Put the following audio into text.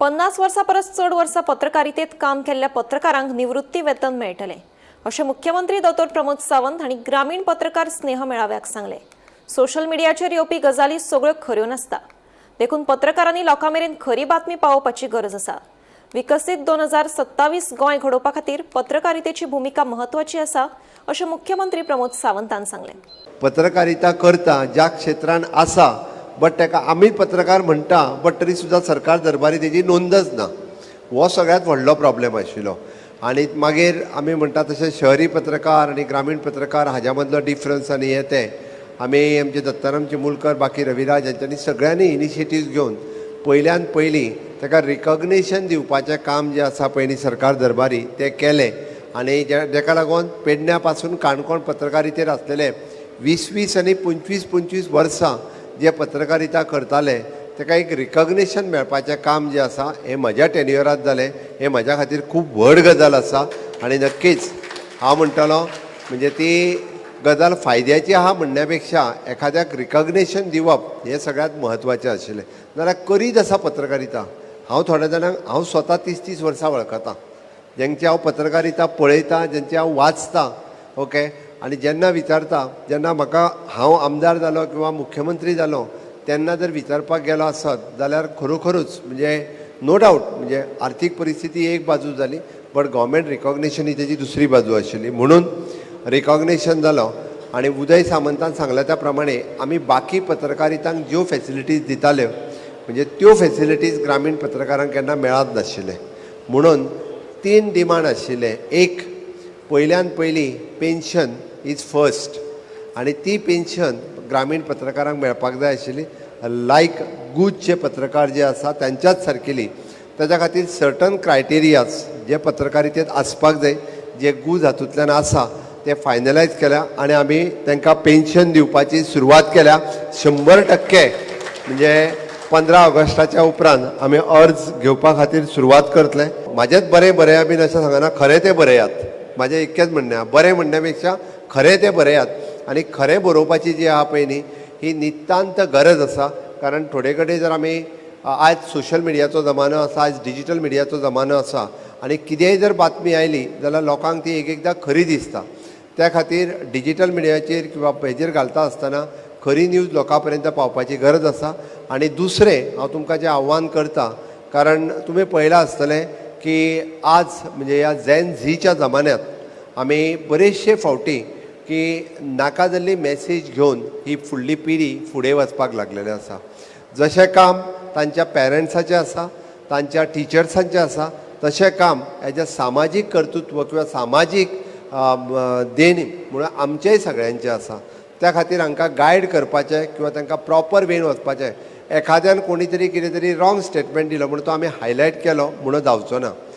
50 वर्सां परस चड वर्सां पत्रकारितेत काम केल्ल्या पत्रकारांक निवृत्ती वेतन मेळटलें, अशें मुख्यमंत्री दोतोर प्रमोद सावंत हांणी ग्रामीण पत्रकार स्नेह मेळाव्याक सांगलें. सोशल मिडियाचेर येवपी गजाली सगळ्यो खऱ्यो नासता, देखून पत्रकारांनी लोकां मेरेन खरी बातमी पावोवपाची गरज आसा. विकसीत 2027 गोंय घडोवपा खातीर पत्रकारितेची भुमिका म्हत्वाची आसा, अशें मुख्यमंत्री प्रमोद सावंतान सांगलें. पत्रकारिता करता, ज्या क्षेत्रान आसा, बट ताका आमी पत्रकार म्हणटा, बट तरी सुद्दां सरकार दरबारी तेजी नोंदच ना. हो सगळ्यांत व्हडलो प्रॉब्लेम आशिल्लो. आनी मागीर आमी म्हणटा तशें शहरी पत्रकार आनी ग्रामीण पत्रकार हाज्या मदलो डिफरन्स आनी हें तें आमी आमचे दत्ताराम चिमुलकर, बाकी रविराज हांच्यांनी सगळ्यांनी इनिशिएटीव घेवन पयल्यान पयलीं ताका रिकॉग्निशन दिवपाचें काम जें आसा पयलीं सरकार दरबारी तें केलें. आनी जेका लागून पेडण्या पासून काणकोण पत्रकारितेर आसलेले 20 20 आनी 25 25 वर्सां जे पत्रकारिता करताले, ताका एक रिकॉग्निशन मेळपाचें काम जें आसा हें म्हज्या टेन्युअरांत जालें. हें म्हज्या खातीर खूब व्हड गजाल आसा. आनी नक्कीच हांव म्हणटलो, म्हणजे ती गजाल फायद्याची आहा म्हणण्या पेक्षा एखाद्याक रिकॉग्निशन दिवप हें सगळ्यांत म्हत्वाचें आशिल्लें. नाजाल्यार करीत आसा पत्रकारिता. हांव थोड्या जाणांक हांव स्वता 30 30 वर्सां वळखतां, जेंची हांव पत्रकारिता पळयतां, जेंची हांव वाचतां, ओके. आनी जेन्ना विचारता, जेन्ना म्हाका हांव आमदार जालो किंवा मुख्यमंत्री जालो, तेन्ना जर विचारपाक गेलो आसत जाल्यार खरोखरूच म्हणजे नो डावट, म्हणजे आर्थीक परिस्थिती एक बाजू जाली, बट गव्हर्मेंट रिकॉग्निशन ही तेजी दुसरी बाजू आशिल्ली. म्हणून रिकॉग्निशन जालो आनी उदय सामंतान सांगल्या त्या प्रमाणे आमी बाकी पत्रकारितांक ज्यो फेसिलिटीज दिताल्यो, म्हणजे त्यो फेसिलिटीज ग्रामीण पत्रकारांक केन्ना मेळत नाशिल्ले. म्हणून तीन डिमांड आशिल्ले. एक, पयल्यान पयलीं पेन्शन is first आनी ती पेन्शन ग्रामीण पत्रकारांक मेळपाक जाय आशिल्ली, लायक गुजचे पत्रकार जे आसा त्यांच्याच सारकेली. ताच्या खातीर सर्टन क्रायटेरियाज जे पत्रकारितेत आसपाक जाय, जे गूज हातूंतल्यान आसा, ते फायनलायज केल्या आनी आमी तांकां पेन्शन दिवपाची सुरवात केल्या. 100% म्हणजे 15 ऑगस्टाच्या उपरांत आमी अर्ज घेवपा खातीर सुरवात करतले. म्हाजेच बरें बरया बीन अशें सांगना, खरें तें बरयात. म्हाजें इतकेंच म्हणणें आहा, बरें म्हणण्या पेक्षा खरें तें बरयात. आनी खरें बरोवपाची जी आहा पळय न्ही, ही नितांत गरज आसा. कारण थोडे कडेन जर आमी आयज सोशल मिडियाचो जमानो आसा, आयज डिजीटल मिडियाचो जमानो आसा आनी कितेंय जर बातमी आयली जाल्यार लोकांक ती एक एकदां खरी दिसता. त्या खातीर डिजीटल मिडियाचेर किंवा हेजेर घालता आसतना खरी न्यूज लोकां पर्यंत पावपाची गरज आसा. आनी दुसरें हांव तुमकां जें आव्हान करता, कारण तुमी पळयलां आसतलें की आज म्हणजे ह्या झॅन झीच्या जमान्यांत आमी बरेचशे फावटी की नाका जाल्ली मॅसेज घेवन ही फुडली पिढी फुडें वचपाक लागलेली आसा. जशें काम तांच्या पेरंट्साचें आसा, तांच्या टिचर्सांचें आसा, तशें काम एज अ सामाजीक कर्तृत्व किंवा सामाजीक देणी म्हणून आमचेय सगळ्यांचें आसा. त्या खातीर हांकां गायड करपाचें किंवा तांकां प्रॉपर वेन वचपाचें. एखाद्यान कोणी तरी कितें तरी रॉंग स्टेटमेंट दिलो म्हणून तो आमी हायलायट केलो म्हणून जावचो ना.